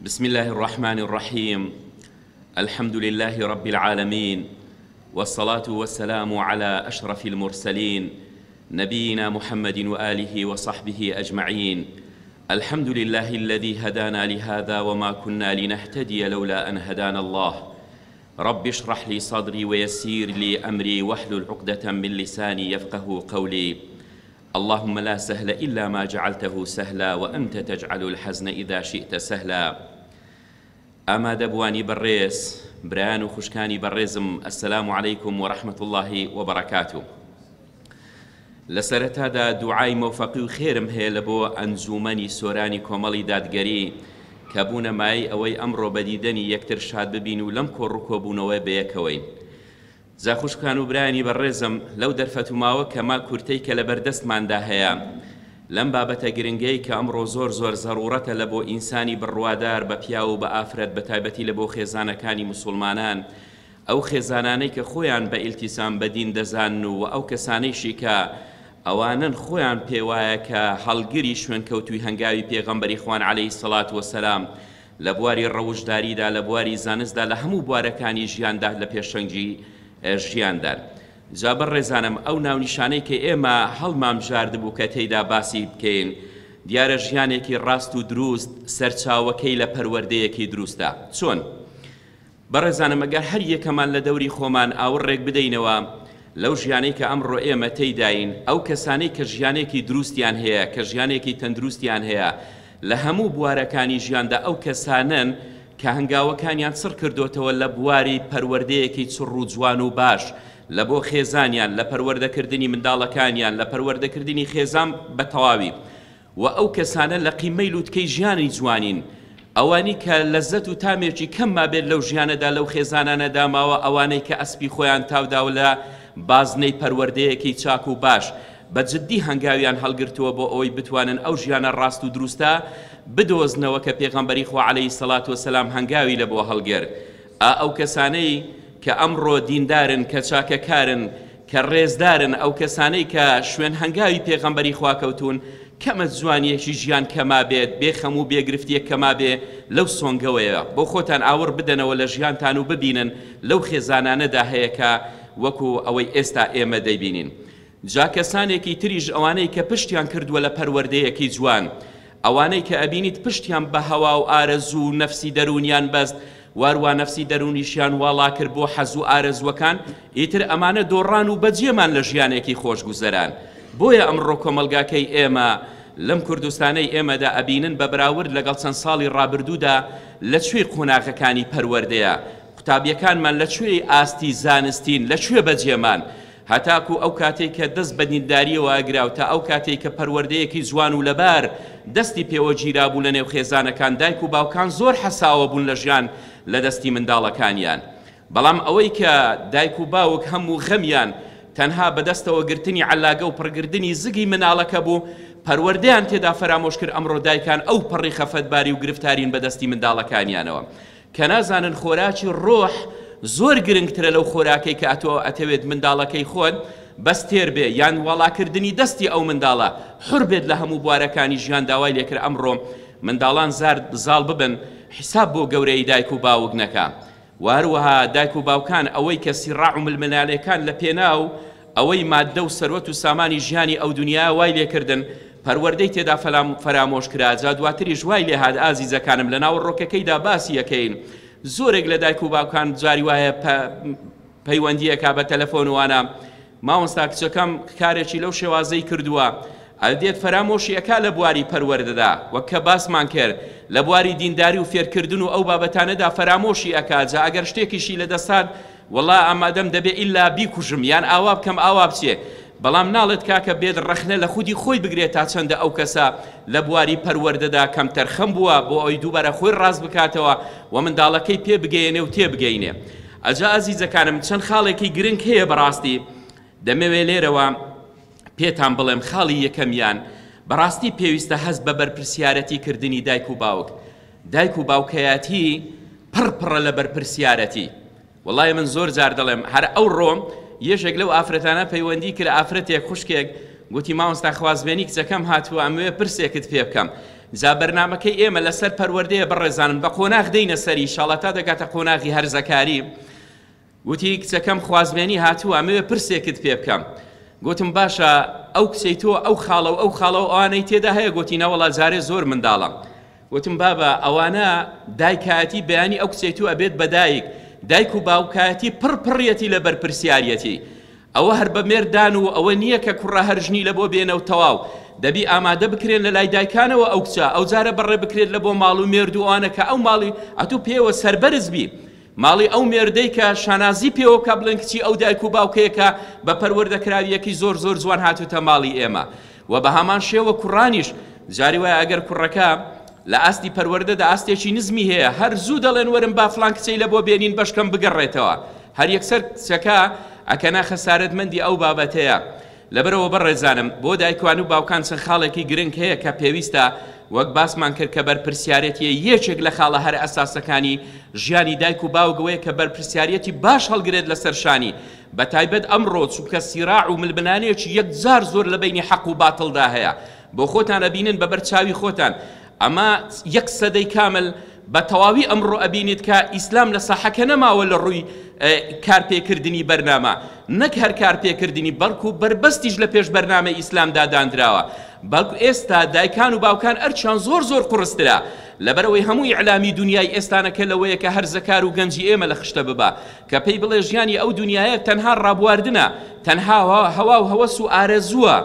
بسم الله الرحمن الرحیم الحمد لله رب العالمین والصلاة والسلام على أشرف المرسلين نبينا محمد وآله وصحبه أجمعين الحمد لله الذي هدانا لهذا وما كنا لنهتدي لولا أن هدانا الله رب اشرح لي صدري ويسير لي أمري واحلل عقدة من لساني يفقه قولي اللهم لا سهل إلا ما جعلته سهلا وأنت تجعل الحزن إذا شئت سهلا ئامادەبووانی بەڕێز، برایان و خوشکانی بەڕێزم السلام علیکم و رحمة اللە و بەڕەکاتو. لە سەرەتادا دوعای مۆفەقی و خێرم هەیە لە بۆ ئەنجوومەنی سۆرانی کۆمەڵی دادگەری کە بوونە مایەی ئەوەی ئەمڕۆ بە دیدەنی یەکتر شاد ببین و لەم کۆڕ و کۆبوونەوە بەیەکەوەین. جا خوشکان و برایانی بەڕێزم لەو دەرفەت و ماوە کەمە کورتەی کە لەبەردەستماندا هەیە لەم بابەتە گرنگەی کە ئەمڕۆ زۆر زۆر زەڕوڕەتە لە بۆ ئینسانی بڕوادار بە پیاو و بە ئافرەت بە تایبەتی لە بۆ خێزانەکانی موسوڵمانان ئەو خێزانانەی کە خۆیان بە ئیلتیزام بە دین دەزانن و وە ئەو کەسانەیشی کە ئەوانەن خۆیان پێ وایە کە هەڵگری شوێنکەوتووی هەنگاوی پێغەمبەری خوان علیە الصلوە والسلام لە بواری ڕەوشتداریدا، لە بواری زانستدا، لە هەموو بوارەکانی ژیاندا لە پێشەنگی ژیاندان. جا بەڕێزانم ئەو ناونیشانەی کە ئێمە هەڵمانبژاردبوو کە تێیدا باسی بکەین، دیارە ژیانێکی ڕاست و دروست سەرچاوەکەی لە پەروەردەیەکی دروستە. چۆن؟ بەڕێزانم ئەگەر هەر یەکەمان لە دەوری خۆمان ئاوڕێک بدەینەوە لەو ژیانەی کە ئەمڕۆ ئێمە تێیداین، ئەو کەسانەی کە ژیانێکی دروستیان هەیە، کە ژیانێکی تەندروستیان هەیە لە هەموو بوارەکانی ژیاندا ئەو کەسانەن کە هەنگاوەکانیان چڕ کردۆتەوە لە بواری پەروەردەیەکی چڕ و جوان و باش لە بۆ خێزانیان، لە پەروەردەکردنی منداڵەکانیان، لە پەروەردەکردنی خێزان بە تەواوی. وە ئەو کەسانە لە قیممەی لوتکەی ژیانی جوانین، ئەوانی کە لەززەت و تامێکی کەم مابێت لەو ژیانەدا لەو خێزانانەدا ماوە ئەوانەی کە ئەسپی خۆیان تاوداوە لە بازنەی پەروەردەیەکی چاک و باش بە جدی هەنگاویان هەڵگرتووە بۆ ئەوەی بتوانن ئەو ژیانە ڕاست و دروستە بدۆزنەوە کە پێغەمبەری خوا علیە الصلوە والسلام هەنگاوی لە بۆ هەڵگرت. ئا ئەو کەسانەی کە ئەمڕۆ دیندارن کە چاکەکارن کە ڕێزدارن، ئەو کەسانەی کە شوێن هەنگاوی پێغەمبەری خوا کەوتوون، کەمە جوانیەکی ژیان کە مابێت، بێ خەم و بێ گرفتیەک کە مابێ، لەو سۆنگەوەیە. بۆ خۆتان ئاوڕ بدەنەوە لە ژیانتان و ببینن لەو خێزانانەدا هەیە کە وەکو ئەوەی ئێستا ئێمە دەیبینین. جا کەسانێکی تریش ئەوانەی کە پشتیان کردووە لە پەروەردەیەکی جوان، ئەوانەی کە ئەبینیت پشتیان بە هەوا و ئارەزوو و نەفسی دەروونیان بەست، واروا نەفسی دەروونیشیان واڵا کرد بۆ حەز و ئارەزووەکان، ئیتر ئەمانە دۆڕان و بەجێمان لە ژیانێکی خۆشگوزەران. بۆیە ئەمڕۆ کۆمەڵگاکەی ئێمە لەم کوردستانەی ئێمەدا ئەبینن بە بەراورد لەگەڵ چەند ساڵی ڕابردوودا لە کوێی قۆناغەکانی پەروەردەیە، قوتابیەکانمان لە کوێی ئاستی زانستین، لە کوێ بەجێمان. هەتاکو ئەو کاتەی کە دەست بە دیندارییەوە ئەگرا و تا ئەو کاتەی کە پەروەردەیەکی جوان و لەبار دەستی پێوە گیرابوو لە نێو خێزانەکان دایک و باوکان زۆر حەساوە بوون لە ژیان لە دەستی منداڵەکانیان بەڵام ئەوەی کە دایک و باوک هەم و غەمیان تەنها بە دەستەوە گرتنی عەلاگە و پڕگردنی زگی مناڵەکە بوو پەروەردەیان تێدا فەرامۆش کرد ئەمڕۆ دایکان ئەو پەڕی خەفەتباری و گرفتارین بە دەستی منداڵەکانیانەوە کە نازانن خۆراکی ڕۆح زۆر گرنگترە لەو خۆراکەی کە ئەتۆ ئەتەوێت منداڵەکەی خۆت بەس تێر بێ یان واڵاکردنی دەستی ئەو منداڵە حور بێت لە هەموو بوارەکانی ژیان داوای لێکرد ئەمڕۆ منداڵان زار زاڵ ببن حیساب بۆ گەورەی دایک و باوک نەکا وە هەروەها دایک و باوکان ئەوەی کە سیڕاع و ململانێکان لە پێناو ئەوەی ماددە و سەروەت و سامانی ژیانی ئەو دونیایە وای لێکردن پەروەردەی تێدا فەرامۆش کرا جا دواتریش وای لێهات ئازیزەکانم لە ناوەڕۆکەکەیدا باسی ئەکەین زۆرێک لە دایک و باوکان جاری وایە پەیوەندی ئەکا بە تەلەفۆن وانە مامۆستا کچەکەم کارێکی لەو شێوازەی کردووە ئەدێت فەرامۆشی ئەکا لە بواری پەروەردەدا وەک کە باسمان کرد لە بواری دینداری و فێرکردن و ئەو بابەتانەدا فەرامۆشی ئەکا جا ئەگەر شتێکیشی لەدەستات وەڵا ئامادەم دەبێ ئیلا بیکوژم یان ئاوا بکەم ئاوا بچێ بەڵام ناڵێت کاکە بێت ڕەخنە لە خودی خۆی بگرێت تا چەندە ئەو کەسە لە بواری پەروەردەدا کەمتەرخەم بووە بۆ ئەوی دووبارە خۆی ڕاست بکاتەوە و منداڵەکەی پێ بگەیەنێ و تێبگەینێ ئەجا ئازیزەکانم چەند خاڵێکی گرنگ هەیە بەڕاستی دەمەوێ لێرەوە پێتان بڵێم خاڵی یەکەمیان بەڕاستی پێویستە هەست بە بەرپرسیارەتی کردنی دایک و باوک دایک و باوکایەتی پڕ پڕە لە بەرپرسیارەتی وەڵای من زۆر جار دەڵێم هەر ئەوڕۆ یەکێک لەو ئافرەتانە پەیوەندی کرد ئافرەتێک خوشکێک گوتی مامۆستا خوازبێنی کچەکەم هاتووە ئەمەوێ پرسێکت پێ بکەم. جا بەرنامەکەی ئێمە لەسەر پەروەردەیە بەڕێزانم بە قۆناغ دێینە سەری ئیشاڵا تا دەگاتە قۆناغی هەرزەکاری. گوتی کچەکەم خوازبێنی هاتووە ئەمەوێ پرسێکت پێ بکەم. گوتم باشە ئەو کچەی تۆ ئەو خاڵە و ئەو خاڵە و ئەوانەی تێدا هەیە؟ گوتی نەوەڵا جارێ زۆر منداڵە. گوتم بابە ئەوانە دایکایەتی بەیانی ئەو کچەی تۆ ئەبێت بە دایک، دایک و باوکایەتی پڕ پڕیەتی لە بەرپرسیاریەتی. ئەوە هەر بە مێرد دان و ئەوە نییە کە کوڕە هەر ژنی لە بۆ بێنە و تەواو. دەبی ئامادە بکرێن لە لای دایکانەوە ئەو کچە، ئەوجارە بەڕێ بکرێت لە بۆ ماڵ و مێرد و ئەوانە کە ئەو ماڵی ئەتوو پێوە سەربەرز بی. ماڵی ئەو مێردەی کە شانازی پێوە بکا بڵێن کچی ئەو دایک و باوکەیە کە بە پەروەردەکراویەکی زۆر زۆر جوان هاتووتە ماڵی ئێمە و بە هەمان شێوە کوڕانیش جاری وایە ئەگەر کوڕەکە لە ئاستی پەروەردەدا ئاستێکی نزمی هەیە هەر زوو دەڵێن وەرن با فڵان کچەی لە بۆ بێنین بەشکەم بگەڕێتەوە هەر یەکسەر کچەکە ئەکەنا خەسارەتمەندی ئەو بابەتەیە لەبەرئەوە بەڕێزانم بۆ دایکان و باوکان چەند خاڵێکی گرنگ هەیە کە پێویستە وەک باسمان کرد کە بەرپرسیارێتیە یەکێک لە خاڵە هەرە ئەساسەکانی ژیانی دایک و باوک ئەوەیە کە بەرپرسیاریەتی باش هەڵگرێت لەسەر شانی بەتایبەت ئەمڕۆ چونکە سیراع و ململانێکی یەکجار زۆر لە بەینی حەق و باتڵدا هەیە بۆ خۆتان ئەبینن بەبەر چاوی خۆتان ئەمە یەک سەدەی کامل بە تەواوی ئەمڕۆ ئەبینیت کە ئیسلام لە ساحەکە نەماوە لە ڕووی کارپێکردنی بەرنامە، نەک هەر کارپێکردنی بەڵکو بەربەستیش لە پێش بەرنامەی ئیسلامدا داندراوە، بەڵکو ئێستا دایکان و باوکان ئەرکیان زۆر زۆر قوڕسترە، لەبەرئەوەی هەموو ئیعلامی دونیای ئێستانەکە لەوەیە کە هەرزەکار و گەنجی ئێمە لە خشتە ببا کە پێی بڵێ ژیانی ئەو دونیایە تەنها ڕابواردنە، تەنها هەوا و هەوەس و ئارەزووە.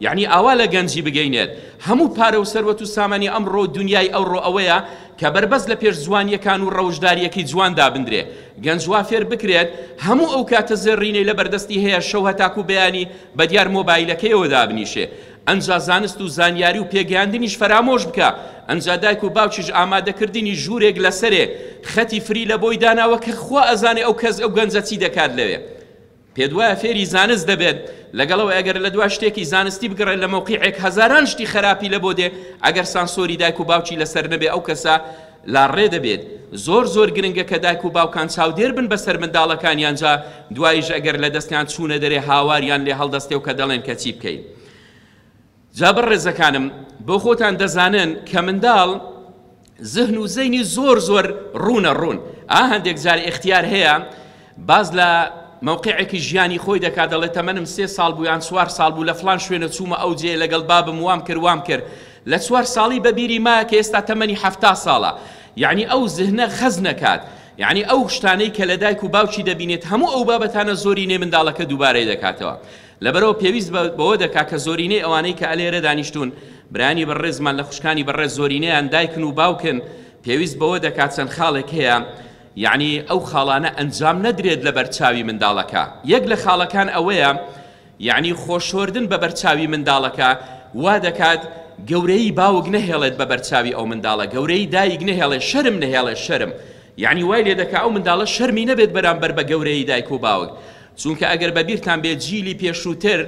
یەعنی ئاوا لە گەنجی بگەینێت هەموو پارە و سەروەت و سامانی ئەمڕۆ و دونیای ئەوڕۆ ئەوەیە کە بەربەست لە پێش جوانیەکان و ڕەوشداریەکەی جوان دابندرێ گەنج وا فێر بکرێت هەموو ئەو کاتە زێڕینەی لە بەردەستی هەیە شەو هەتاکو بەیانی بە دیار مۆبایلەکەیەوە دابنیشێ ئەنجا زانست و زانیاری و پێگەیاندنیش فەرامۆش بکا ئەنجا دایک و باوکیش ئامادەکردنی ژوورێک لەسەرێ خەتی فری لە بۆی داناوە کە خوا ئەزانێ ئەو کەس ئەو گەنجە چی دەکات لەوێ پێت وایە فێری زانست دەبێت، لەگەڵ ئەوەی ئەگەر لە دوای شتێکی زانستی بگەڕێت لە مەوقیعێک هەزاران شتی خەراپی لە بۆ دێ، ئەگەر سانسۆری دایک و باوکی لەسەر نەبێ ئەو کەسە لاڕێ دەبێت. زۆر زۆر گرنگە کە دایک و باوکان چاودێر بن بەسەر منداڵەکانیان جا دواییش ئەگەر لە دەستیان چوونە دەرێ هاواریان لێ هەڵدەستێ و کە دەڵێن کە چی بکەین. جا بەڕێزەکانم بۆ خۆتان دەزانن کە منداڵ زهن و زەینی زۆر زۆر ڕوونە ڕوون ئا هەندێک جار ئیختیار هەیە باز لە مەوقعێکی ژیانی خۆی دەکات دەڵێت تەمەنم سێ ساڵ بوو یان چوار ساڵ بوو لە فلان شوێنە چوومە ئەو جێ لەگەڵ بابم وام کرد وام کرد لە چوار ساڵی بەبیری مایە کە ئێستا تەمەنی حەفتا ساڵە یعنی ئەو زهنە خەز نەکات یعنی ئەو شتانەی کە لە دایک و باوکی دەبینێت هەموو ئەو بابەتانە زۆرینەی منداڵەکە دووبارەی دەکاتەوە لەبەرئەوە پێویست بەوە دەکا کە زۆرینەی ئەوانەی کە ئەلێرە دانیشتوون، برایانی بەڕێزمان لە خوشکانی بەڕێز زۆرینەیان دایکن و باوکن، پێویست بەوە دەکا چەند خاڵێک هەیە یەعنی ئەو خاڵانە ئەنجام نەدرێت لەبەر چاوی منداڵەکە، یەک لە خاڵەکان ئەوەیە یەعنی خۆشۆردن بەبەر چاوی منداڵەکە وا دەکات گەورەیی باوک نەهێڵێت بەبەر چاوی ئەو منداڵە، گەورەیی دایک نەهێڵێت، شەرم نەهێڵێت، شەرم یەعنی وای لێ دەکا ئەو منداڵە شەرمی نەبێت بەرامبەر بە گەورەیی دایک و باوک، چونکە ئەگەر بەبیرتان بێت جیلی پێشووتر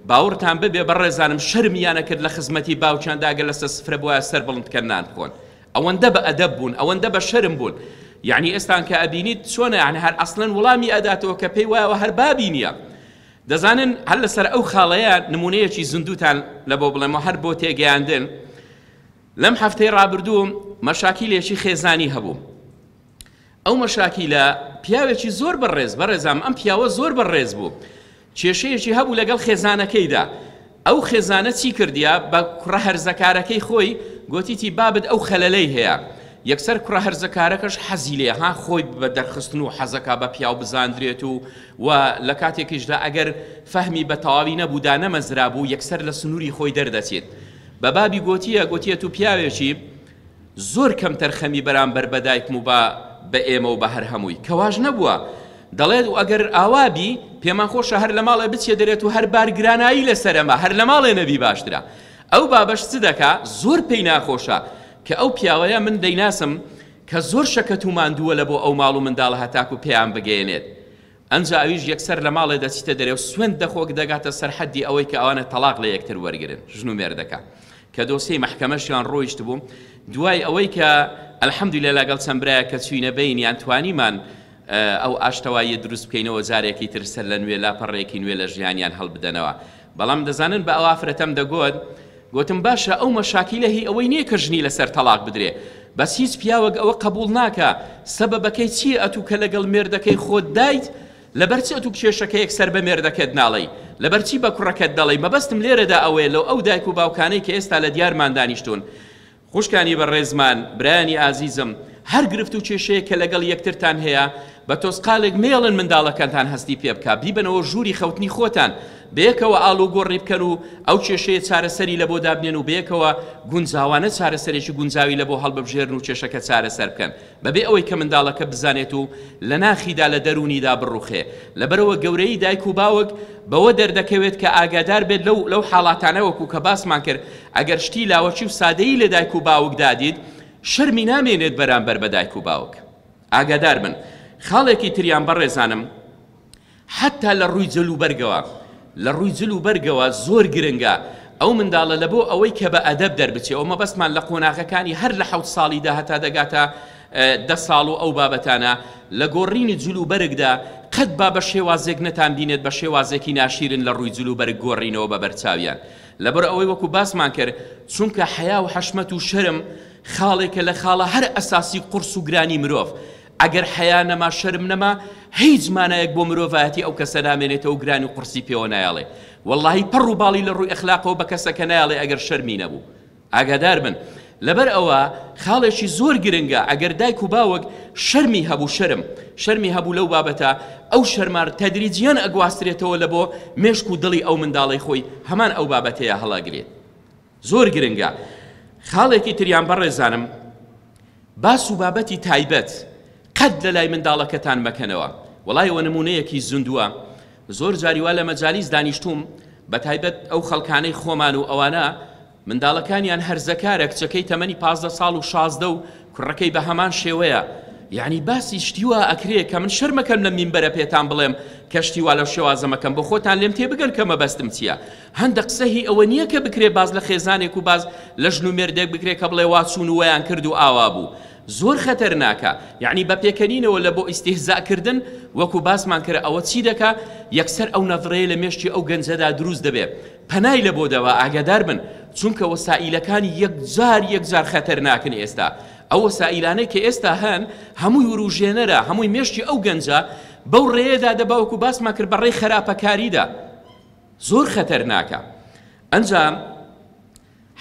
باوڕتان ببێ بەڕێزانم شەرمیان ئەکرد لە خزمەتی باوکیاندا ئەگەر لەسەر سفرە بوایە سەر بڵند بکەن نان بخۆن ئەوەندە بە ئەدەب بوون ئەوەندە بە شەرم بوون یعنی ئێستان کە ئەبینیت چۆنە یعنی هەر ئەسڵەن وڵامی ئەداتەوە کە پێی وایەوە هەر بابی نییە دەزانن هەر لەسەر ئەو خاڵەیە نمونەیەکی زیندووتان لە بۆ بڵێمەوە هەر بۆ تێگەیاندن لەم هەفتەی ڕابردوو مەشاکیلێکی خێزانی هەبوو ئەو مەشاکیلە پیاوێکی زۆر بەڕێز بەڕێزام ئەم پیاوە زۆر بەڕێز بوو کێشەیەکی هەبوو لەگەڵ خێزانەکەیدا ئەو خێزانە چی کردیا بە کوڕە هەرزەکارەکەی خۆی گۆتیتی بابت ئەو خەلەلەی هەیە یەکسەر کوڕە هەرزەکارەکەش حەزی لێ ها خۆی بە دەرخستن و حەزەکا بە پیاو بزاندرێت و و لە کاتێکیشدا ئەگەر فەهمی بە تەواوی نەبوو دانەمەزرابوو یەکسەر لە سنووری خۆی دەردەچێت بە بابی گۆتیە گۆتیە تو پیاوێکی زۆر کەمتەرخەمی بەرامبەر بە دایکم و بە بە ئێمە و بە هەر هەمووی کە واش نەبووە دەڵێت و ئەگەر ئاوا بی پێمان خۆشە هەر لە ماڵێ بچێ دەرێت و هەر بارگرانایی لەسەرەمە هەر لە ماڵێ نەبی باشترە ئەو بابەش چ دەکا زۆر پێی ناخۆشە کە ئەو پیاوەیە من دەیناسم کە زۆر شەکەت و ماندووە لە بۆ ئەو ماڵ و منداڵە هەتاکو پێیان بگەیەنێت ئەنجا ئەویش یەکسەر لە ماڵێ دەچیتە دەرێ و سوێند دەخۆ دەگاتە سەر حەدی ئەوەی کە ئەوانە تەڵاق لە یەکتر وەرگرن ژن و مێردەکە کە دۆسیەی مەحکەمەشیان ڕۆیشتبوو دوای ئەوەی کە الحمدللە لەگەڵ چەند برایەک کە چوینە بەینیان توانیمان ئەو ئاشتەواییە دروست بکەینەوە جارێکی تر سەر لە نوێ لاپەڕەیەکی نوێ لە ژیانیان هەڵبدەنەوە بەڵام دەزانن بە ئەو ئافرەتەم دەگۆت. گۆتم باشە ئەو مەشاکیلە هی ئەوەی نیە کە ژنی لەسەر تەڵاق بدرێ بەس هیچ پیاوەک ئەوە قەبوڵ ناکا سەبەبەکەی چیە ئەتوو کە لەگەڵ مێردەکەی خۆت دایت لەبەر چ ئەتوو کێشەکە یەکسەر بە مێردەکەت ناڵێی لەبەر چی بە کوڕەکەت دەڵێی مەبەستم لێرەدا ئەوەیە لۆ ئەو دایک و باوکانەی کە ئێستا لە دیارمان دانیشتوون خوشکانی بەڕێزمان، برایانی ئازیزم، هەر گرفت و کێشەیەک کە لەگەڵ یەکترتان هەیە، بە تۆزقالێک مەیەڵن منداڵەکانتان هەستی پێ بکا، بیبەنەوە ژووری خەوتنی خۆتان، بەیەکەوە ئاڵوگۆڕی بکەن و ئەو کێشەیە چارەسەری لەبۆ دابنێن و بەیەکەوە گونجاوانە چارەسەرێکی گونجاوی لەبۆ هەڵببژێرن و کێشەکە چارەسەر بکەن. بەبێ ئەوەی کە منداڵەکە بزانێت و لە ناخیدا لە دەروونیدا بڕوخێ. لەبەرئەوە گەورەیی دایک و باوک بەوە دەردەکەوێت کە ئاگادار بێت لەو لەو حاڵاتانە وەکو کە باسمان کرد ئەگەر شتی لاوەکی و سادەیی لە دایک و باوکدا دیت شەرمی نامێنێت بەرامبەر بە دایک و باوک. ئاگادار بن. خاڵێکی تریان بەڕێزانم. حەتتا لە ڕووی جل و بەرگەوە لە ڕووی جل و بەرگەوە زۆر گرنگە ئەو منداڵە لە بۆ ئەوەی کە بە ئەدەب دەربچێ و مەبەستمان لە قۆناغەکانی هەر لە حەوت ساڵیدا هەتا دەگاتە دە ساڵ و ئەو بابەتانە لە گۆڕینی جل و بەرگدا قەت با بە شێوازێک نەتان بینێت بە شێوازێکی ناشیرن لە ڕووی جل و بەرگ گۆڕینەوە بە بەرچاویان لەبەر ئەوەی وەکو باسمان کرد چونکە حەیا و حەشمەت و شەرم خاڵێکە لە خاڵە هەر ئەساسی قوڕس و گرانی مرۆڤ ئەگەر حەیا نەما شەرم نەما هیچ مانایەک بۆ مرۆڤایەتی ئەو کەسە نامێنێتەوە گرانی و قورسی پێوە نایەڵێ وەڵاهی پەڕ و باڵی لە ڕووی ئەخلاقەوە بە کەسەکە نایەڵێ ئەگەر شەرمی نەبوو ئاگادار بن لەبەر ئەوە خاڵێکی زۆر گرنگە ئەگەر دایک و باوک شەرمی هەبوو شەرم شەرمی هەبوو لەو بابەتە ئەو شەرمە تەدریجیان ئەگواسترێتەوە لە بۆ مێشک و دڵی ئەو منداڵەی خۆی هەمان ئەو بابەتەیە هەڵەگرێت زۆر گرنگە خاڵێکی تریان بەڕێزانم باس و بابەتی تایبەت قەت لە لای منداڵەکەتان مەکەنەوە وەڵای ئەوە نمونەیەکی زیندووە زۆر جاری وا لە مەجالیس دانیشتووم بە تایبەت ئەو خەڵکانەی خۆمان و ئەوانە منداڵەکانیان هەرزەکارە کچەکەی تەمەنی 15 ساڵ و 16 و کوڕەکەی بە هەمان شێوەیە یعنی باسی شتی وا ئەکرێ کە من شەرمەکەم لەم مینبەرە پێتان بڵێم کە شتی وا لەو شێوازە مەکەم بۆ خۆتان لێم تێبگەن کە مەبەستم چییە هەندە قسە هی ئەوە نییە کە بکرێ باس لە خێزانێک و باس لە ژن و مێردێک بکرێ کە بڵێ وا چوون و وەیان کرد و ئاوا بوو. زۆر خەتەرناکە. یەعنی بە پێکەنینەوە لە بۆ ئیستیهزا کردن وەکو باسمان کرد ئەوە چی دەکا یەکسەر ئەو نەزرەیە لە مێشکی ئەو گەنجەدا دروست دەبێ پەنای لە بۆ دەبا ئاگادار بن چونکە وەسائیلەکان یەکجار یەکجار خەتەرناکن ئێستا ئەو وەسائیلانەی کە ئێستا هەن هەمووی وروژێنەرە هەمووی مێشکی ئەو گەنجە بەو ڕێیەدا دەبا وەکو باسمان کرد بە ڕێی خەراپەکاریدا زۆر خەتەرناکە ئەنجا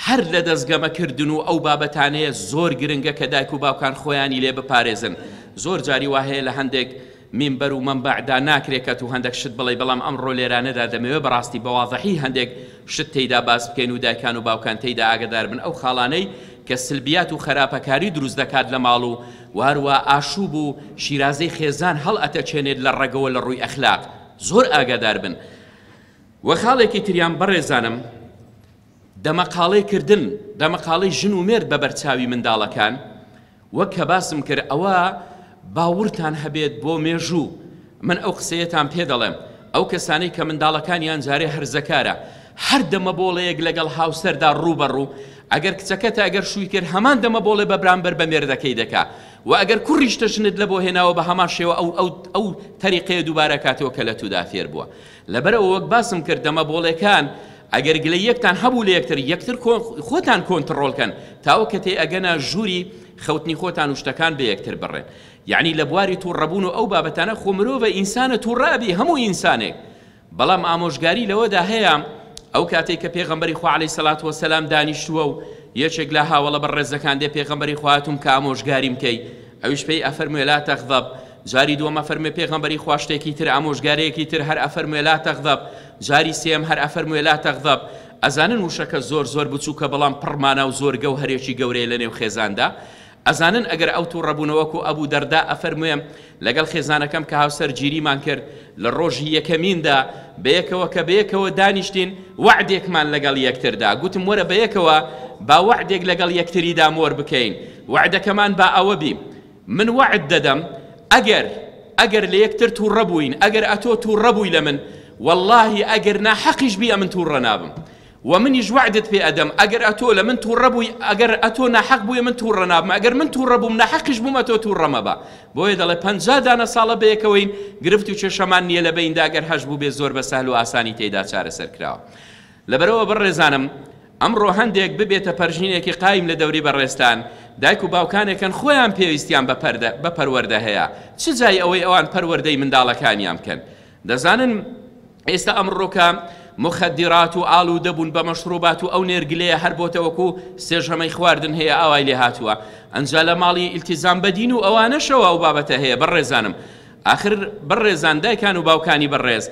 هەر لە دەستگەمە کردن و ئەو بابەتانەیە زۆر گرنگە کە دایک و باوکان خۆیانی لێ بپارێزن زۆر جاری وا هەیە لە هەندێک مینبەر و مەنبەعدا ناکرێ کە تو هەندێک شت بڵێی بەڵام ئەمڕۆ لێرانەدا دەمەوێ بەڕاستی بە وازحی هەندێک شت تێیدا باس بکەین و دایکان و باوکان تێیدا ئاگەدار بن ئەو خاڵانەی کە سلبیات و خەراپەکاری دروست دەکات لە ماڵ و واروا ئاشوب و شیرازەی خێزان هەڵئەتەکێنێت لە ڕەگەوە لە ڕووی ئەخلاق زۆر ئاگادار بن وە خاڵێکی تریان بەڕێزانم دەمەقاڵێ کردن دەمەقاڵێی ژن و مێرد بە بەرچاوی منداڵەکان وەک کە باسم کرد ئەوە باوڕتان هەبێت بۆ مێژوو من ئەو قسەیەتان پێ دەڵێم ئەو کەسانەی کە منداڵەکانیان جارێ هەرزەکارە هەر دەمەبۆڵەیەک لەگەڵ هاوسەردا ڕووبەڕوو ئەگەر کچەکەتە ئەگەر شووی کرد هەمان دەمەبۆڵێ بە برامبەر بە مێردەکەی دەکا وە ئەگەر کوڕیشتە ژنت لەبۆ هێناوە بە هەمان شێوە ئەو ئەو ئەو تەریقەیە دووبارە کاتەوە کە لە تودا فێر بووە لەبەرئەوە وەک باسم کرد دەمەبۆڵێکان ئەگەر گلەییەکتان هەبوو لە یەکتر یەکتر خۆتان کۆنتڕۆڵ کەن تاوە کە تێ ئەگەنە ژووری خەوتنی خۆتان و شتەکان بە یەکتر بڕێن یەعنی لە بواری توڕەبوون و ئەو بابەتانە خۆ مرۆڤە ئینسانە توڕە ئەبی هەموو ئینسانێک بەڵام ئامۆژگاری لەوەدا هەیە ئەو کاتەی کە پێغەمبەری خوا عەلەیهی سەلات وەسەلام دانیشتووە و یەکێک لە هاوەڵە بەڕێزەکان دێ پێغەمبەری خوا هاتووم کە ئامۆژگاریم کەی ئەویش پێی ئەفەرموێ لا تغضب جاری دووەم ئەفەرموێ پێغەمبەری خوا شتێکی تر ئامۆژگارەیەکی تر هەر ئەفەرموێ لا تغضب جاری سێیەم هەر ئەفەرموێ لا تغضب ئەزانن وشەکە زۆر زۆر بچووکە بەڵام پڕ مانا و زۆر گەوهەرێکی گەورەیە لەنێو خێزاندا ئەزانن ئەگەر ئەو توڕەبوونە وەکو ئەبو دەرداء ئەفەرموێ لەگەڵ خێزانەکەم کە هاوسەر گیریمان کرد لە ڕۆژی یەکەمیندا بەیەکەوە کە بەیەکەوە دانیشتین وەعدێکمان لەگەڵ یەکتردا گوتم وەرە بەیەکەوە با وەعدێک لەگەڵ یەکتریدا مۆر بکەین وەعدەکەمان با ئەوە بی من وەعد دەدەم ئەگەر ئەگەر لە یەکتر توڕە بووین ئەگەر ئەتۆ توڕە بووی لە من وەڵڵاهی ئەگەر ناحەقیش بی ئەمن توڕە نابم وە منیش وەعدت پێ ئەدەم ئەگەر ئەتۆ لە من توڕە بووی ئەگەر ئەتۆ ناحەق بووی من توڕە نابم ئەگەر من توڕە بووم ناحەقیش بووم ئەتۆ توڕە مەبە بۆیە دەڵێ 50 دانە ساڵە بەیەکەوەین گرفت و کێشەمان نییە لە بەیندا ئەگەر هەش بووبێ زۆر بە سەهل و ئاسانی تێیدا چارەسەر کراوە لەبەرئەوە بەڕێزانم. ئەمڕۆ هەندێک ببێتە پەرژینێکی قایم لە دەوری بەڕێزتان، دایک و باوکانێکن خۆیان پێویستیان بە پەردە بە پەروەردە هەیە، چ جای ئەوەی ئەوان پەروەردەی منداڵەکانیان بکەن. دەزانن ئێستا ئەمڕۆکە مخدرات و ئالوودە بوون بە مەشروبات و ئەو نێرگلەیە هەر بۆتە وەکو سێژەمەی خواردن هەیە ئاوای لێ هاتووە ئەنجا لە ماڵی ئیلتیزام بە دین و ئەوانەشەوە ئەو بابەتە هەیە بەڕێزانم ئاخر بەڕێزان دایکان و باوکانی بەڕێز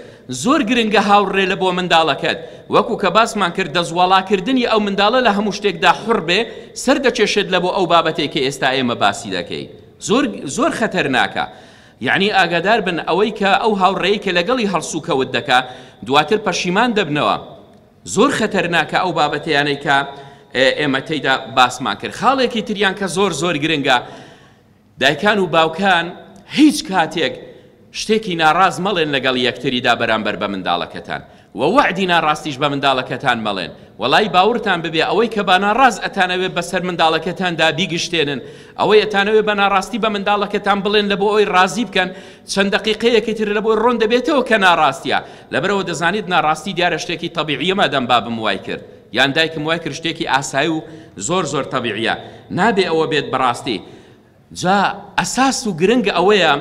زۆر گرنگە هاوڕێ لە بۆ منداڵەکەت وەکو کە باسمان کرد دەستواڵاکردنی ئەو منداڵە لە هەموو شتێکدا حوڕ بێ سەر دەکێشێت لە بۆ ئەو بابەتەی کە ئێستا ئێمە باسی دەکەی زۆر زۆر خەتەرناکە یەعنی ئاگادار بن ئەوەی کە ئەو هاوڕێی کە لەگەڵی هەڵسوکەوت دەکا دواتر پەشیمان دەبنەوە زۆر خەتەرناکە ئەو بابەتەیانەی کە ئێمە تێیدا باسمان کرد خاڵێکی تریان کە زۆر زۆر گرنگە دایکان و باوکان هیچ کاتێک شتێکی ناڕاست مەڵێن لەگەڵ یەکتریدا بەرامبەر بە منداڵەکەتان وە وەعدی ناڕاستیش بە منداڵەکەتان مەڵێن وەڵایی باوڕتان ببێ ئەوەی کە بە ناڕاست ئەتانەوێ بەسەر منداڵەکەتاندا بیگشتێنن ئەوەی ئەتانەوێ بە ناڕاستی بە منداڵەکەتان بڵێن لە بۆ ئەوی ڕازی بکەن چەند دەقیقەیەکی تر لە بۆی ڕۆن دەبێتەوە کە ناڕاستیە لەبەرئەوە دەزانیت ناڕاستی دیارە شتێکی تەبیعیە مادام بابم وای کرد یان دایکم وای کرد شتێکی ئاسایی و زۆر زۆر تەبیعیە نابێ ئەوە بێت بەڕاستی جا ئەساس و گرنگ ئەوەیە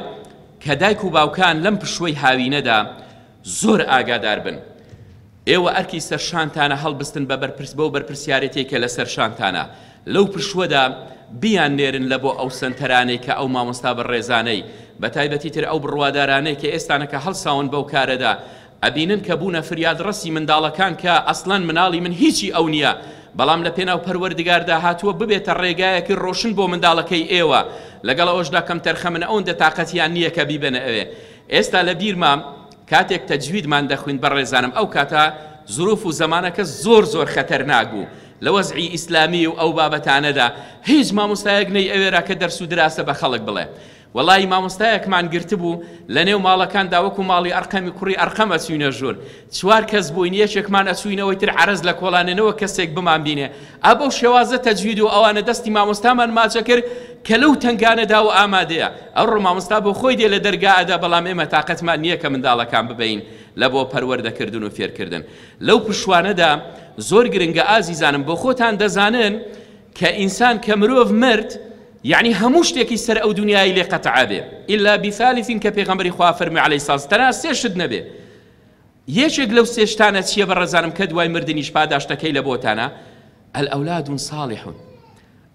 کە دایک و باوکان لەم پشووەی هاوینەدا زۆر ئاگادار بن ئێوە ئەرکی سەرشانتانە هەڵبستن بە بەرپرس بەو بەرپرسیارێتیەی کە لەسەر شانتانە لەو پشووەدا بیان نێرن لە بۆ ئەو سەنتەرانەی کە ئەو مامۆستا بەڕێزانەی بە تایبەتی تر ئەو بڕوادارانەی کە ئێستانەکە هەڵساون بەو کارەدا ئەبینن کە بوونە فریادڕەسی منداڵەکان کە ئەسڵەن مناڵی من هیچی ئەو نیە بەڵام لە پێناو پەروەردگاردا هاتووە ببێتە ڕێگایەکی ڕۆشن بۆ منداڵەکەی ئێوە لەگەڵ ئەوەشدا کەمتەرخەمن ئەوەندە تاقەتیان نیە کە بیبەنە ئەوێ ئێستا لە بیرمە کاتێک تەجویدمان دەخویند بەڕێزانم ئەو کاتە زروف و زەمانەکە زۆر زۆر خەتەرناک بوو لە وەزعی ئیسلامی و ئەو بابەتانەدا هیچ مامۆستایەک نەی ئەوێرا کە دەرس و دراسە بە خەڵک بڵێ وەڵایی مامۆستایەکمان گرتبوو لە نێو ماڵەکاندا وەکو ماڵی ئەرقەمی کوڕی ئەرقەم ئەچوینە ژوور چوار کەس بووین یەکێکمان ئەچوینەوەی تر عەرەز لە کۆڵانێ نەوەک کەسێک بمانبینێ ئا بەو شێوازە تەجوید و ئەوانە دەستی مامۆستامان ماچەکرد کە لەو تەنگانەدا و ئامادەیە ئەوڕۆ مامۆستا بۆ خۆی دێ لە دەرگا ئەدا بەڵام ئێمە تاقەتمان نییە کە منداڵەکان ببەین لە بۆ پەروەردەکردن و فێرکردن لەو پشوانەدا زۆر گرنگە ئازیزانم بۆ خۆتان دەزانن کە ئینسان کە مرۆڤ مرد یەعنی هەموو شتێکی سەر ئەو دونیای لێ قەتع ئەبێ الا بثالث کە پێغەمبەری خوا فەرمووی علیە الصلوة تەنها سێ شت نەبێ یەکێک لەو سێ شتانە چییە بەڕێزانم کە دوای مردنیش پاداشتەکەی لە بۆتانە الاولاد صالح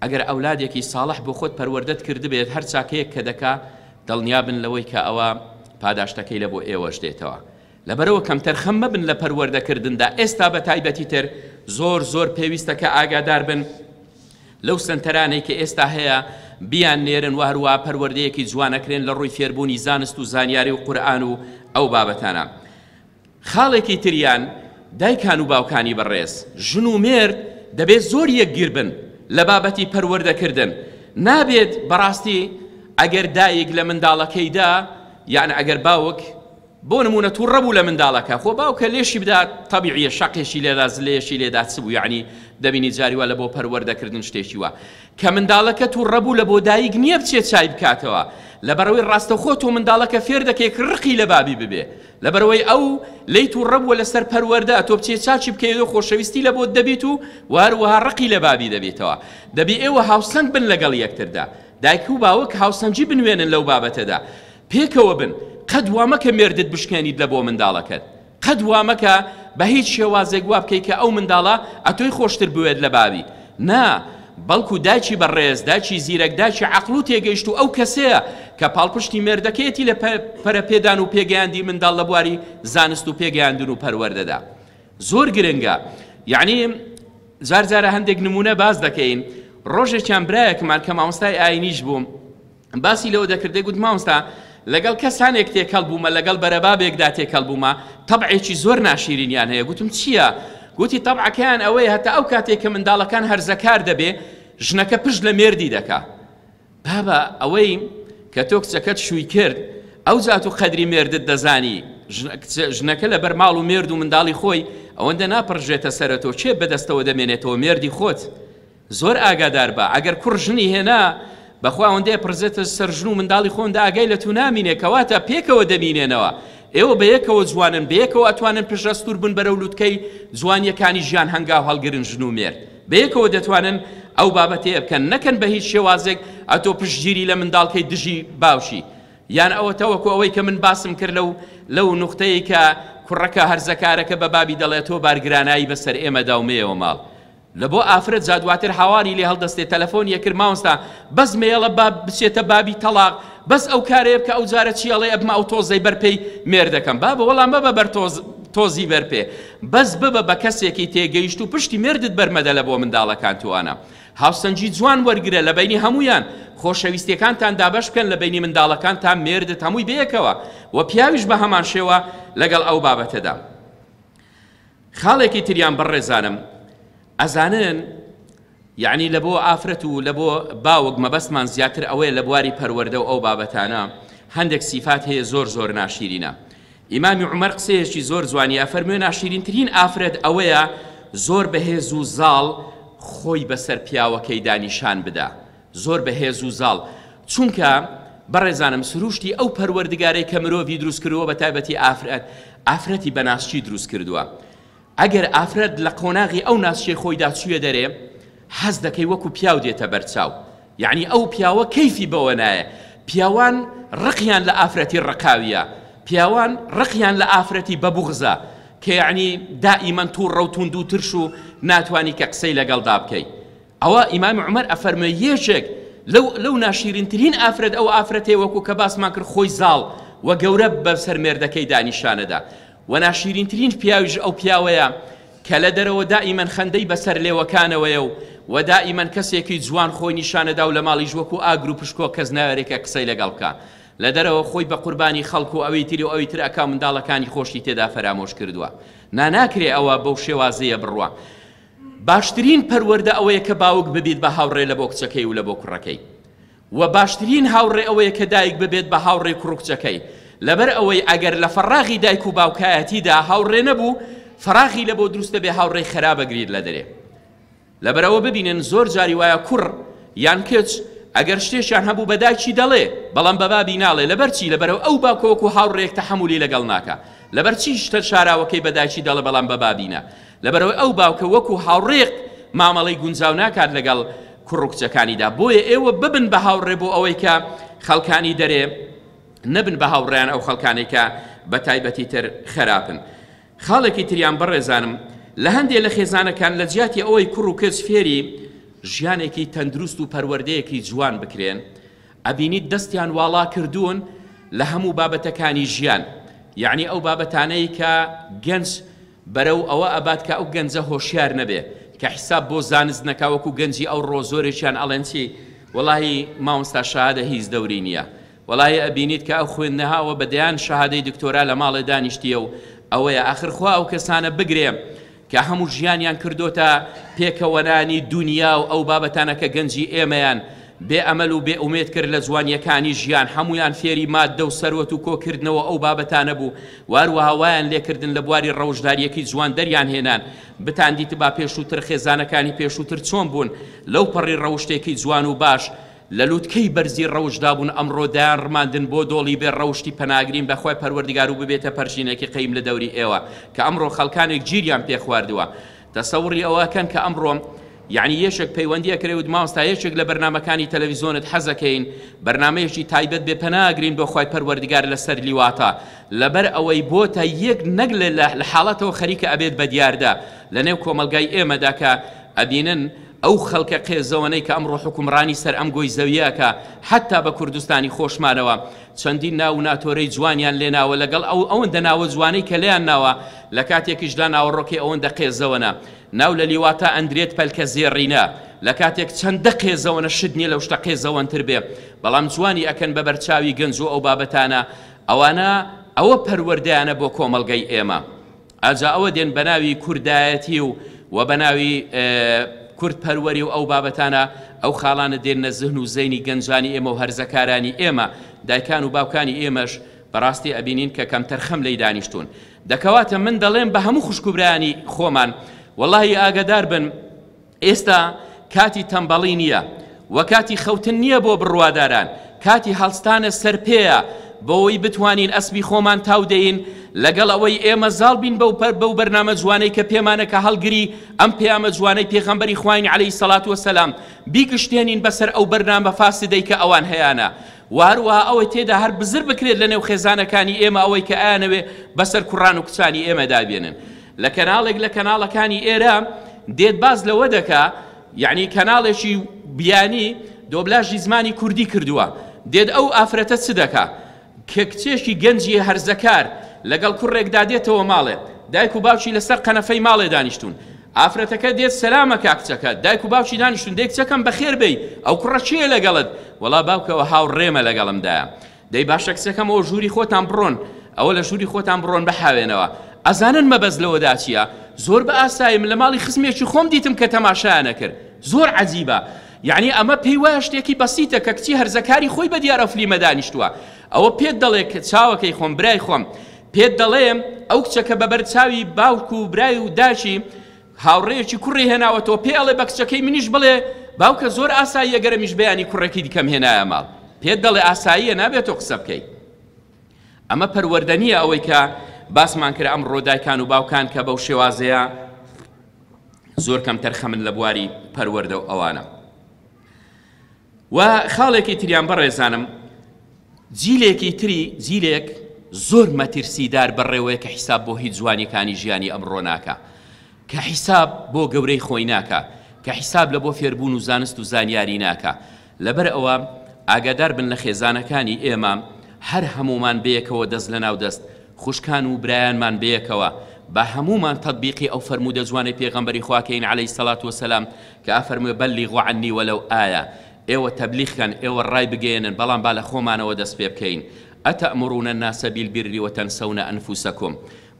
ئەگەر ئەولادێکی ساڵح بۆ خۆت پەروەردەت کردبێت هەر چاکەیەک کە دەکا دڵنیابن لەوەی کە ئەوە پاداشتەکەی لە بۆ ئێوەش دێتەوە لەبەرئەوە کەمتەرخەم مەبن لە پەروەردەکردندا ئێستا بە تایبەتی تر زۆر زۆر پێویستە کە ئاگادار بن لەو سەنتەرانەی کە ئێستا هەیە بیان نێرن وە هەروەها پەروەردەیەکی جوان ئەکرێن لە ڕووی فێربوونی زانست و زانیاری و قورئان و ئەو بابەتانە خاڵێکی تریان دایکان و باوکانی بەڕێز ژن و مێرد دەبێت زۆر یەکگیر بن لە بابەتی پەروەردەکردن نابێت بەڕاستی ئەگەر دایک لە منداڵەکەیدا یان ئەگەر باوک بۆ نموونە توڕە بوو لە منداڵەکە خۆ باوکە لێشی بدات تەبیعیە شەقێکی لێدا زلەیەکی لێدا چ بوو یەعنی دەبینی جاری وا لە بۆ پەروەردەکردن شتێکی وا کە منداڵەکە توڕە بوو لە بۆ دایک نییە بچێ چای بکاتەوە لەبەرئەوەی ڕاستەوخۆ تۆ منداڵەکە فێر دەکەی کە ڕقی لە بابی ببێ لەبەرئەوەی ئەو لێی توڕە بووە لەسەر پەروەردە تۆ بچێ چاکی بکەیەوە خۆشەویستی لە بۆت دەبیت و وە هەروەها ڕقی لە بابی دەبیتەوە دەبی ئێوە هاوسەنگ بن لەگەڵ یەکتردا دایک و باوک هاوسەنگی بنوێنن لەو بابەتەدا پێکەوە بن قەت وا مەکە مێردت بشکێنیت لە بۆ منداڵەکەت قەت وا مەکە بە هیچ شێوازێک وا بکەی کە ئەو منداڵە ئەتۆی خۆشتر بوێت لە باوی نا بەڵکو دایکی بەڕێز دایکی زیرەک دایکی عەقڵ و تێگەیشتوو ئەو کەسەیە کە پاڵپشتی مێردەکەیەتی لە پەرەپێدان و پێگەیاندی منداڵ لە بواری زانست و پێگەیاندن و پەروەردەدا زۆر گرنگە یەعنی جار جارە هەندێک نمونە باس دەکەین ڕۆژێکیان برایەکمان کە مامۆستای ئاینیش بوو باسی لەوە دەکرد دەیگوت مامۆستا لەگەڵ کەسانێک تێکەڵ بوومە لەگەڵ بەرەبابێکدا تێکەڵ بوومە تەبعێکی زۆر ناشیرینیان هەیە گوتم چییە؟ گوتی تەبعەکەیان ئەوەیە هەتا ئەو کاتێک کە منداڵەکان هەرزەکار دەبێ ژنەکە پشت لە مێردی دەکا بابە ئەوەی کە تۆ کچەکەت شووی کرد ئەو جات و قەدری مێردت دەزانی ژنەکە لەبەر ماڵ و مێرد و منداڵی خۆی ئەوەندە ناپڕژێتە سەرە تۆ کێ بەدەستەوە دەمێنێتەوە مێردی خۆت زۆر ئاگادار بە ئەگەر کوڕ ژنی هێنا بەخوا ئەوەندەیە پڕزێتە سەر ژن و منداڵی خۆندا ئاگای لە تو نامینێ کەواتە پێکەوە دەمینێنەوە. ئێوە بەیەکەوە جوانن، بەیەکەوە ئەتوانن پشتئەستوور بن بەرەو لوتکەی جوانییەکانی ژیان هەنگاو هەڵگرن ژن و مێرد بەیەکەوە دەتوانن ئەو بابەتەیە بکەن نەکەن بە هیچ شێوازێک ئەتۆ پشتگیری لە منداڵکەی دژی باوکی یان ئەوەتە وەکو ئەوەی کە من باسم کرد لەو لەو نوختەیەی کە کوڕەکە هەرزەکارەکە بە بابی دەڵێ تۆ بارگرانایی بەسەر ئێمەدا و مەیەوە ماڵ لە بۆ ئافرەت جا دواتر هاواری لێ هەڵدەستێ تەلەفۆنی ئەکرد مامۆستا بەس مەیەڵە با بچێتە بابی تەڵاق بەس ئەو کارەیە بکە ئەو جارە چی ئەڵێ ئەبمە ئەو تۆزەی بەر پێی مێردەکەم بابە وەڵا مەبە بەر تۆز تۆزی بەر پێ بەس ببە بە کەسێکی تێگەیشتوو پشتی مێردت بەرمەدە لە بۆ منداڵەکانت و ئەنا هاوسەنگی جوان وەرگرە لە بەینی هەموویان خۆشەویستیەکانتان دابەش بکەن لە بەینی منداڵەکانتان مێردت هەمووی بەیەکەوە و پیاویش بە هەمان شێوە لەگەڵ ئەو بابەتەدا. خاڵێکی تریان بەڕێزانم ئەزانن یەعنی لە بۆ ئافرەت و لە بۆ باوک مەبەستمان زیاتر ئەوەیە لە بواری پەروەردە و ئەو بابەتانە هەندێک سیفات هەیە زۆر زۆر ناشیرینە ئیمامی عومەر قسەیەکی زۆر جوانی ئەفەرموێ ناشیرینترین ئافرەت ئەوەیە زۆر بەهێز و زاڵ خۆی بەسەر پیاوەکەیدا نیشان بدا زۆر بەهێز و زاڵ چونکە بەڕێزانم سروشتی ئەو پەروەردگارەی کە مرۆڤی دروست کردووە بە تایبەتی ئافرەت ئافرەتی بە ناسکی دروست کردووە ئەگەر ئافرەت لە قۆناغی ئەو ناسکیەی خۆیدا چویە دەرێ حەز دەکەی وەکو پیاو دێتە بەرچاو یەعنی ئەو پیاوە کەیفی بەوە نایە پیاوان ڕقیان لە ئافرەتی ڕقاویە پیاوان ڕقیان لە ئافرەتی بە بوغزە کە یەعنی دائیمەن توڕە و توند و ترش و ناتوانی کە قسەی لەگەڵدا بکەی ئەوە ئیمامی عومەر ئەفەرموێ یەکێک لەو لەو ناشیرینترین ئافرەت ئەو ئافرەتەیە وەکو کە باسمان کرد خۆی زاڵ و گەورە بەسەر مێردەکەیدا نیشانەدا وە ناشیرینترین پیاویش ئەو پیاوەیە کە لە دەرەوە دائیمەن خەندەی بەسەر لێوەکانەوەیە و وە دائیمەن کەسێکی جوان خۆی نیشانەدا و لە ماڵیش وەکو ئاگر و پشکۆ کەس ناوێرێ کە قسەی لەگەڵ بکا لە دەرەوە خۆی بە قوربانی خەڵک و ئەوی تری و ئەوی تر ئەکا منداڵەکانی خۆشی تێدا فەرامۆش کردووە نا ناکرێ ئەوە بەو شێوازەیە بڕوا باشترین پەروەردە ئەوەیە کە باوک ببیت بە هاوڕێ لە بۆ کچەکەی و لە بۆ کوڕەکەی وە باشترین هاوڕێ ئەوەیە کە دایک ببێت بە هاوڕێی کوڕ و کچەکەی لەبەر ئەوەی ئەگەر لە فەڕاغی دایک و باوکایەتیدا هاوڕێ نەبوو فەراغی لە بۆ دروست دەبێ هاوڕێی خەراب ئەگریت لە دەرێ لەبەرئەوە ببینن زۆر جاری وایە کوڕ یان کچ ئەگەر شتێکیان هەبوو بە دایکی دەڵێ بەڵام بە بابی ناڵێ لەبەر چی لەبەرئەوە ئەو باوکە وەکو هاوڕێیەک تەحەمولی لەگەڵ ناکا لەبەر چی شتە شاراوەکەی بە دایکی دەڵێ بەڵام بە بابی نا لەبەرئەوەی ئەو باوکە وەکو هاوڕێک مامەڵەی گونجاو ناکات لەگەڵ کوڕ و کچەکانیدا بۆیە ئێوە ببن بە هاوڕێ بۆ ئەوەی کە خەڵکانی دەرێ نەبن بە هاوڕێیان ئەو خەڵکانەی کە بە تایبەتی تر خەراپن خاڵێکی تریان بەڕێزانم لە هەندێ لە خێزانەکان لە جیاتی ئەوەی کوڕ و کچ فێری ژیانێکی تەندروست و پەروەردەیەکی جوان بکرێن ئەبینیت دەستیان واڵا کردوون لە هەموو بابەتەکانی ژیان یەعنی ئەو بابەتانەی کە گەنج بەرەو ئەوە ئەبات کە ئەو گەنجە هۆشیار نەبێ کە حیساب بۆ زانست نەکا وەکو گەنجی ئەوڕۆ زۆرێکیان ئەڵێن چی وەڵاهی مامۆستا شەهادە هیچ دەوری نیە وەڵاهی ئەبینیت کە ئەو خوێندنەهاوە بە دەیان شەهادەی دکتۆرا لە ماڵێ دانیشتیە و ئەوەیە ئاخر خوا ئەو کەسانە بگرێ کە هەموو ژیانیان کردۆتە پێکەوەنانی دونیا و ئەو بابەتانە کە گەنجی ئێمەیان بێ ئەمەل و بێ ئومێد کرد لە جوانیەکانی ژیان هەموویان فێری ماددە و سەروەت و کۆکردنەوە ئەو بابەتانە بوو و هەروەها وایان لێکردن لە بواری ڕەوشداریەکی جوان دەریان هێنان بتاندیتبا پێشووتر خێزانەکانی پێشووتر چۆن بوون لەو پەڕی ڕەوشتێکی جوان و باش لە لوتکەی بەرزی ڕەوشتدا بوون ئەمڕۆ دایان ڕماندن بۆ دۆڵی بێ ڕەوشتی پەناگرین بە خوای پەروەردگار و ببێتە پەرژینێکی قەیم لە دەوری ئێوە کە ئەمڕۆ خەڵکانێک گیریان پێ خواردووە تەسەوڕی ئەوە ئەکەن کە ئەمڕۆ یەعنی یەکێک پەیوەندی ئەکرێ وت مامۆستا یەکێک لە بەرنامەکانی تەلەڤیزۆنت حەزەکەین بەرنامەیەکی تایبەت بێ پەناگرین بۆ خوای پەروەردگار لەسەر لیواتە لەبەر ئەوەی بۆتە یەک نەک لە حاڵەتەوە خەریکە ئەبێت بە دیاردە لەنێو کۆمەڵگای ئێمەدا کە ئەبینن ئەو خەڵکە قێزەوەنەی کە ئەمڕۆ حوکمڕانی سەر ئەم گۆی زەویە ئەکا حەتتا بە کوردستانی خۆشمانەوە چەندین ناو و ناتۆرەی جوانیان لێ ناوە لەگەڵ ئەو ئەوەندە ناوە جوانەی کە لێیان ناوە لە کاتێکیشدا ناوەڕۆکەی ئەوەندە قێزەوەنە ناو لە لیواتا ئەندرێت پەلکە زێڕینە لە کاتێک چەندە قێزەوەنە شت نیە لەو شتە قێزەوەنتر بێ بەڵام جوانی ئەکەن بە بەرچاوی گەنج و ئەو بابەتانە ئەوانە ئەوە پەروەردەیانە بۆ کۆمەڵگەی ئێمە. ئەجا ئەوە دێن بەناوی کوردایەتی و و بەناوی کورد پەروەری و ئەو بابەتانە ئەو خاڵانە دێننە زهن و زەینی گەنجانی ئێمە و هەرزەکارانی ئێمە دایکان و باوکانی ئێمەش بەڕاستی ئەبینین کە کەمتەرخەم لێی دانیشتوون دەکەواتە من دەڵێم بە هەموو خوشک و برایانی خۆمان وەڵاهی ئاگەدار بن ئێستا کاتی تەمبەڵی نییە و کاتی خەوتن نییە بۆ بڕواداران، کاتی هەڵستانە سەر پێیە. بۆوەی بتوانین ئەسپی خۆمان تاو دەین لەگەڵ ئەوەی ئێمە زاڵ بین بەو بەو بەرنامە جوانەی کە پێمانە کە هەڵگری ئەم پەیامە جوانەی پێغەمبەری خواین عەلەیهی سەڵات وەسەلام بیگشتێنین بەسەر ئەو بەرنامە فاسدەی کە ئەوان هەیانە وە هەروەها ئەوەی تێدا هەر بزر بکرێت لە نێو خێزانەکانی ئێمە ئەوەی کە ئەیانەوێ بەسەر کوڕان و کچانی ئێمەدا بێنن لە کەناڵێک لە کەناڵەکانی ئێرە دێت باس لەوە دەکا یەعنی کەناڵێکی بیانی دۆبلاژی زمانی کوردی کردووە دێت ئەو ئافرەتە چ دەکا کە کچێکی گەنجی هەرزەکار لەگەڵ کوڕێکدا دێتەوە ماڵێ دایک و باوکی لەسەر قەنەفەی ماڵێ دانیشتوون ئافرەتەکە دێت سەلامەکا کچەکە دایک و باوکی دانیشتوون دەی کچەکەم بەخێر بێی ئەو کوڕە کێیە لەگەڵت وەڵا باوکەوە هاوڕێمە لەگەڵمدایە دەی باشە کچەکەم ئەوە ژووری خۆتان بڕۆن ئەوە لە ژووری خۆتان بڕۆن بحاوێنەوە ئەزانن مەبەست لەوەدا چییە زۆر بە ئاسایی من لە ماڵی خزمێکی خۆم دیتم کە تەماشایان ئەکرد زۆر عەجیبە یعنی ئەمە پێی وایە شتێکی بەسیتە کە کچی هەرزەکاری خۆی بە دیار ئەو فلیمە دانیشتووە ئەوە پێت دەڵێ کە چاوەکەی خۆم برای خۆم پێت دەڵێم ئەو کچە کە بەبەر چاوی باوک و برای و داکی هاوڕێیەکی کوڕی هێناوەتەوە پێ ئەڵێ بە کچەکەی منیش بڵێ باوکە زۆر ئاساییە گەر ئەمیش بەیانی کوڕێکی دیکەم هێنایە ماڵ پێت دەڵێ ئاساییە نابێت تۆ قسە بکەی ئەمە پەروەردە نییە ئەوەی کە باسمان کرد ئەمڕۆ دایکان و باوکان کە بەو شێوازەیە زۆر کەم تەرخەمن لە بواری پەروەردە و ئەوانە و خاڵێکی تریان بەڕێزانم جیلێکی تری جیلێک زۆر مەترسیدار بەڕێوەیە کە حیساب بۆ هیچ جوانیەکانی ژیانی ئەمڕۆ ناکا کە حیساب بۆ گەورەی خۆی ناکا کە حیساب لە بۆ فێربوون و زانست و زانیاری ناکا لەبەر ئەوە ئاگادار بن لە خێزانەکانی ئێمە هەر هەموومان بەیەکەوە دەست لەناو دەست خوشکان و برایانمان بەیەکەوە با هەموومان تەتبیقی ئەو فەرموودە جوانەی پێغەمبەری خوا کەین علیە الصلوة والسلام کە ئەفەرموێ بلغوا عنی ولو آیە ئێوە تەبلیغ کەن، ئێوە ڕایبگەیەنن، بەڵام با لە خۆمانەوە دەست پێ بکەین، اتامرون الناس بالبر وتنسون انفسکم،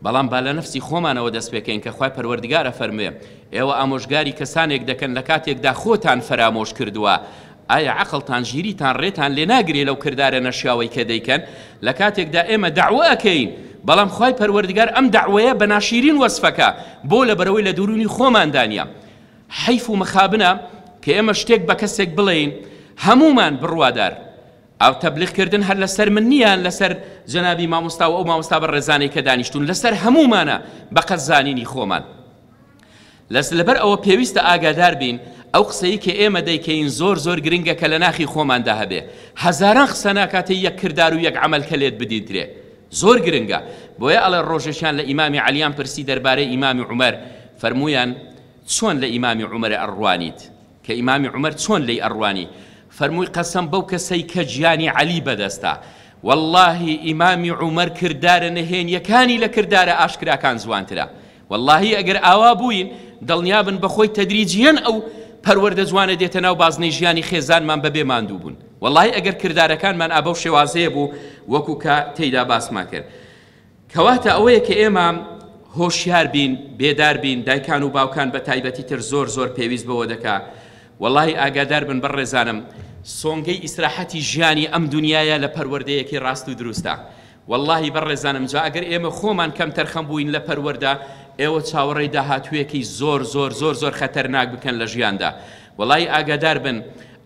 بەڵام با لە نەفسی خۆمانەوە دەست پێ کەین کە خوای پەروەردگار ئەفەرموێ، ئێوە ئامۆژگاری کەسانێک دەکەن لە کاتێکدا خۆتان فەرامۆش کردووە، ئایا عەقڵتان ژیریتان ڕێتان لێ ناگرێ لەو کردارە نەشیاوەی کە دەیکەن، لە کاتێکدا ئێمە دەعوە ئەکەین، بەڵام خوای پەروەردگار ئەم دەعوەیە بە ناشیرین وەسفەکا، بۆ لەبەرئەوەی لە دروونی خۆماندا نیە. حەیف و مخابنە کە ئێمە شتێک بە کەسێک بڵێین هەموومان بڕوادار ئەو تەبلیغ کردن هەر لەسەر من نییە لەسەر جەنابی مامۆستا و ئەو مامۆستا بەڕێزانەی کە دانیشتوون لەسەر هەموومانە بەقەد زانینی خۆمان لەس لەبەر ئەوە پێویستە ئاگادار بین ئەو قسەی کە ئێمە دەیکەین زۆر زۆر گرنگە کە لە ناخی خۆماندا هەبێ هەزاران قسە ناکاتە یەک کردار و یەک عەمەل کە لێت بدیترێ زۆر گرنگە بۆیە ئەڵێ ڕۆژێکیان لە ئیمامی عەلیان پرسی دەربارەی ئیمامی عومەر فەرموویان چۆن لە ئیمامی عومەر ئەڕوانیت؟ کە ئیمامی عومەر چۆن لێی ئەڕوانی؟ فەرمووی قەسەم بەو کەسەی کە گیانی عەلی بەدەستە وەڵڵاهی ئیمامی عومەر کردارە نهێنیەکانی لە کردارە ئاشکراکان جوانترە وەڵڵاهی ئەگەر ئاوا بووین دڵنیابن بەخۆی تەدریجیەن ئەو پەروەردە جوانە دێتە ناو بازنەی ژیانی خێزانمان بەبێ ماندوو بوون وەڵڵاهی ئەگەر کردارەکانمان ئا بەو شێوازەیە بوو وەکو کە تێیدا باسمان کرد کەواتە ئەوەیە کە ئێمە هۆشیار بین، بێدار بین، دایکان و باوکان بە تایبەتی تر زۆر زۆر پێویست بەوە دەکا. وەڵاهی ئاگادار بن بەڕێزانم سۆنگەی ئیسراحەتی ژیانی ئەم دونیایە لە پەروەردەیەکی ڕاست و دروستە. وەڵاهی بەڕێزانم جا ئەگەر ئێمە خۆمان کەمتەرخەم بووین لە پەروەردە ئێوە چاوەڕێی داهاتوویەکی زۆر زۆر زۆر زۆر خەتەرناک بکەن لە ژیاندا. وەڵاهی ئاگادار بن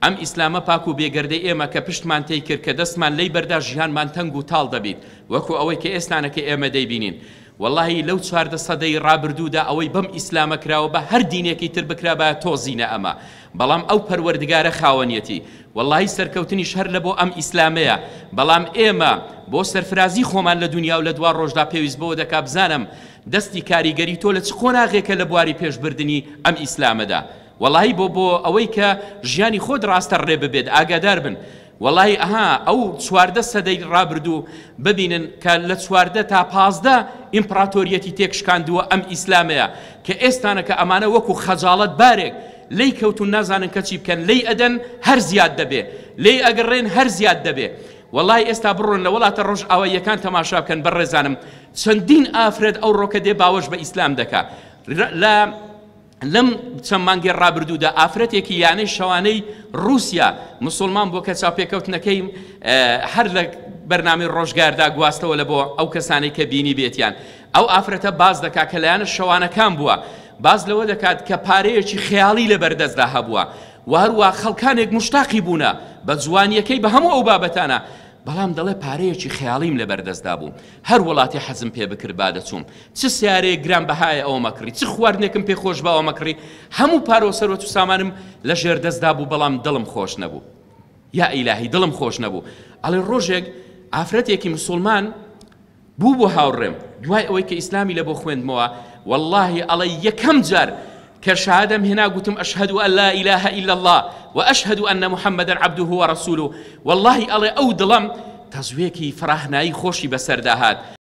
ئەم ئیسلامە پاک و بێگەردەی ئێمە کە پشتمان تێی کرد کە دەستمان لێی بەردا ژیانمان تەنگ و تاڵ دەبیت وەکو ئەوەی کە ئێستانەکە ئێمە دەیبینین وەڵاهی لەو 14 سەدەی ڕابردوودا ئەوەی بەم ئیسلامە کراوە بە هەر دینێکی تر بکرابایە تۆزی نەئەما بەڵام ئەو پەروەردگارە خاوەنیەتی وەڵاهی سەرکەوتنیش هەر لەبۆ ئەم ئیسلامەیە بەڵام ئێمە بۆ سەرفرازی خۆمان لە دونیا و لە دوا ڕۆژدا پێویست بەوە دەکا بزانم دەستی کاریگەری تۆ لە چ قۆناغێکە لە بواری پێشبردنی ئەم ئیسلامەدا وەڵاهی بۆ بۆ ئەوەی کە ژیانی خۆت ڕاستە ڕێ ببێت ئاگادار بن وەڵاهی ئەها ئەو 14 سەدەی ڕابردوو ببینن کە لە 14 تا 15 ئیمپڕاتۆریەتی تێکشکاندووە ئەم ئیسلامەیە کە ئێستانەکە ئەمانە وەکو خەجاڵەت بارێک لێی کەوتون نازانن کە چی بکەن لێی ئەدەن هەر زیاد دەبێ لێی ئەگەڕێن هەر زیاد دەبێ وەڵاهی ئێستا بڕۆن لە وڵاتە ڕۆژئاواییەکان تەماشا بکەن بەڕێزانم چەندین ئافرەت ئەو ڕۆکە دێ باوەش بە ئیسلام دەکا لە لەم چەند مانگەی ڕابردوودا ئافرەتێکی یانەی شەوانەی ڕووسیا مسوڵمان بووە کە چاوپێکەوتنەکەی هەر لە بەرنامەی ڕۆژگاردا گواستەوە لە بۆ ئەو کەسانەی کە بینی بێتیان ئەو ئافرەتە باس دەکات کە لایەنە شەوانەکان بووە باس لەوە دەکات کە پارەیەکی خەیاڵی لە بەردەستدا هەبووە و هەروە خەڵکانێک مشتاقی بوونە بە جوانیەکەی بە هەموو ئەو بابەتانە. بەڵام دەڵێ پارەیەکی خەیاڵیم لەبەر دەستدا بوو، هەر وڵاتێ حەزم پێ بکردبا دەچووم، چ سەیارەیەک گران بەهایە ئەوەم ئەکڕی، چ خواردنێکم پێ خۆش با ئەوەم ئەکڕی، هەموو پارە و سەروەت و سامانم لە ژێر دەستدا بوو، بەڵام دڵم خۆش نەبوو. یا ئیلاهی دڵم خۆش نەبوو. ئەڵێ ڕۆژێک ئافرەتێکی مسوڵمان بوو بۆ هاوڕێم، دوای ئەوەی کە ئیسلامی لە بۆ خوێندمەوە، وەڵاهی ئەڵێ یەکەم جار کە شەهادەم هێنا گوتم ئەشهەدو ئەن لا ئیلاهە ئیلا اللە و ئەشهەدو ئەنە محەممەدەن عەبدوه و ڕەسولوه، وەڵاهی ئەڵێ ئەو دڵەم تەزوێکی فراهنایی خۆشی بەسەردا هات.